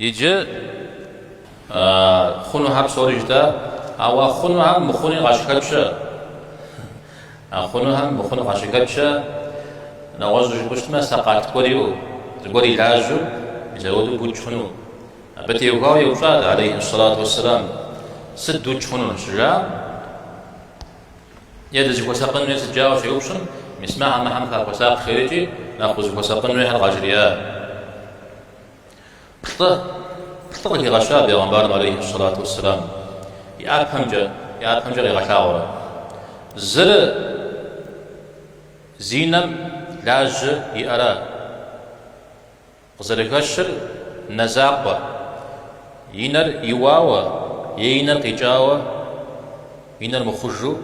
Иджы хъунухэр псори жытӏа, ауэ хъунухэм мыхъуни къащыхэкӏ щыӏэ. А хъунухэм мыхъун къащыхэкӏ щыӏэ, нэгъуэщӏу жыпӏэу щытмэ, сэкъат гуэр иӏэу, зыгуэр и лажьэу, мис ауэдэу букӏ хъуну. Абы теухуауэ еупщӏат, алейхи сэлату уэсселам, сыт дукӏ хъуну щыжаӏэм, е дызыхуэсакъын хуейр сыт жаӏэу щеупщӏым, мис мыхьэм мыхьэм фахуэсакъ жерикӏи, нэхъ узыхуэсакъын хуейхэр къажриӏа. Плӏы, плӏы къыхигъэща бегъымбарым алейхи сэлату уэсселам и ӏэпэмкӏэ, и ӏэпэмкӏэ къигъэлъагъуэрэ. Зыр зи нэм лажьэ иӏэра? Къызэрыхэщыр нэ закъуэ, и нэр иуауэ е и нэр къикӏауэ, и нэр мыхъужу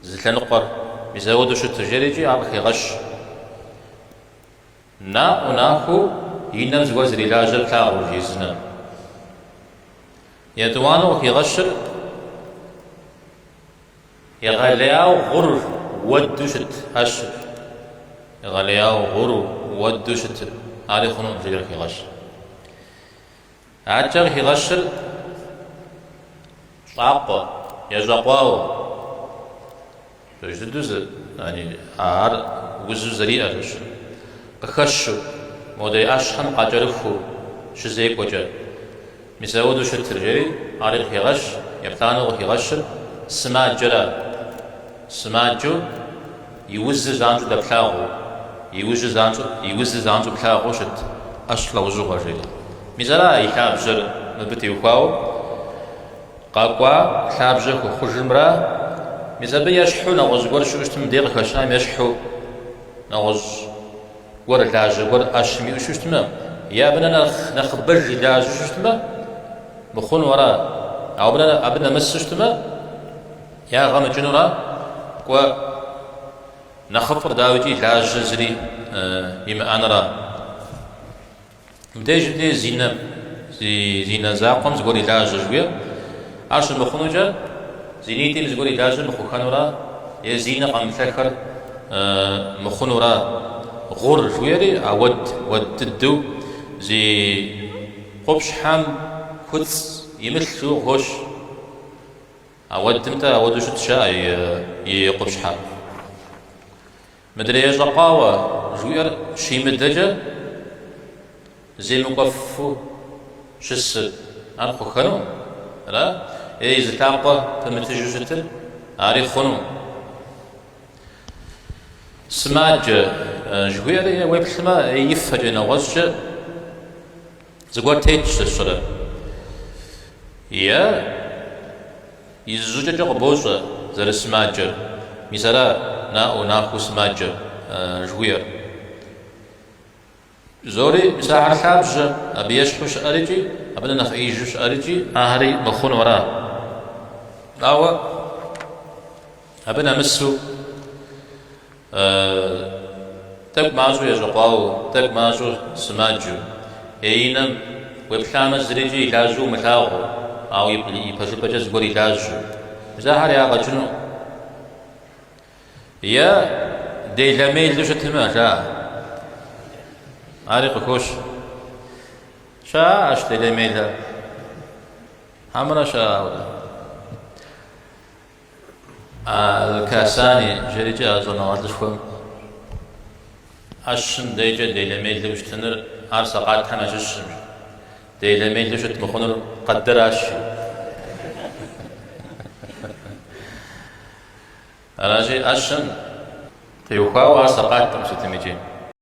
зы лъэныкъуэр, мис ауэдэу щытыр, жерикӏи ар къыхегъэщ. Наӏуэу нахуэу и нэм зыгуэр зэрилажьэр плъагъуу жи зы нэм. Етӏуанэу къыхигъэщыр егъэлеяуэ гъур уэду щыт ӏэщыр. Егъэлеяуэ гъуру уэду щытыр, ари хъунукъым жери къыхигъэщ. Адэкӏэ къыхигъэщыр щӏакъуэ, ещӏэкъуауэ. Пэж дыдэу зы, яни, ар узу зэриӏэрщ. Къыхэщу, модрей ӏэщхэм къакӏэрыхуу щызекӏуэкӏэ. Мис ауэдэу щытыр, жери, ари къыхегъэщ, еплӏанэу къыхигъэщыр сымаджэра. Сымаджэу и узыр занщӏэу дэплъагъуу, и ужьыр занщӏэу, и узыр занщӏэу плъагъуу щыт ӏэщ лӏэужьыгъуэ, жери. Мис ара и лъабжьэр мыбы теухуауэ. Къэкӏуа лъабжьэ хуэхъужымрэ, мис абы ещхьу нэгъуэщӏ гуэр щыӏэу щытым, мыбдей къыхэщам ещхьу нэгъуэщӏ гуэр лажьэ гуэр ӏэщым иӏэу щытмэ, е абы нэхъ нэхъыбэж и лажьэу щытмэ, мыхъуну ара? Ауэ абы нэмысу щытмэ, ягъэ мыкӏынура? Кӏуэ, нэхъыфӏыр дауикӏи лажьэ зыри имыӏэнура? Мыбдежым де зи нэ, зи нэ закъуэм зыгуэр и лажьэ жыхуиӏэр, ар щымыхъунукӏэ, зи нитӏым зыгуэр и лажьэр мыхъухэнура, е зи нэ къэмыплъэхэр мыхъунура? Гъур жыхуиӏэри, а уэд, уэд дыдэу зи къупщхьэм куцӏ имылъ жыхуиӏэу къыхощ. А уэдым-тӏэ ауэдэу щыт щыӏэ и къупщхьэр. Мыдрей ещӏэкъуауэ жыхуиӏэр щимыдэкӏэ земыкӏуэфу щысыр, ар хъухэну, ара? Е и зы лъакъуэ пымытыжу щытыр, ари хъуну. Сымаджэ жыхуиӏэри е уеплъмэ, е и фэкӏэ нэгъуэщӏкӏэ зыгуэр тетщ зэщэрэ. Е И зыщӏыкӏэкӏэ къыбощӏэ зэрысымаджэр. Мис ара наӏуэу, нахуэу сымаджэ жыхуиӏэр. Зори, мис ахэр лъабжьэ, абы ещхьу щыӏэрикӏи, абы нэ нэхъ ӏеижу щыӏэрикӏи, ахэри мыхъуну ара. Ауэ абы нэмысу Тӏэкӏу мащӏэу ещӏэкъуауэу, тӏэкӏу мащӏэу сымаджэу, е и нэм уеплъамэ зырикӏи и лажьэу умылъагъуу, ауэ и пэжыпӏэкӏэ зыгуэр и лажьэу. Мис ахэр ягъэ кӏыну. Е делэмелу щытмэ, жаӏэ. Ари къыхощ. Щыӏэщ делэмелэ. Хьэмэрэ щыӏэ ауэдэ? Аль-Касани жерикӏэ а щӏэныгъэлӏышхуэм ӏэщым дейкӏэ делэмелэу щытыныр ар сэкъатхэм ящыщщым. Делэмелэу щыт мыхъунур къэдыращ. Аращи, ӏэщым теухуауэ ар сэкъаткъым сытым икӏи.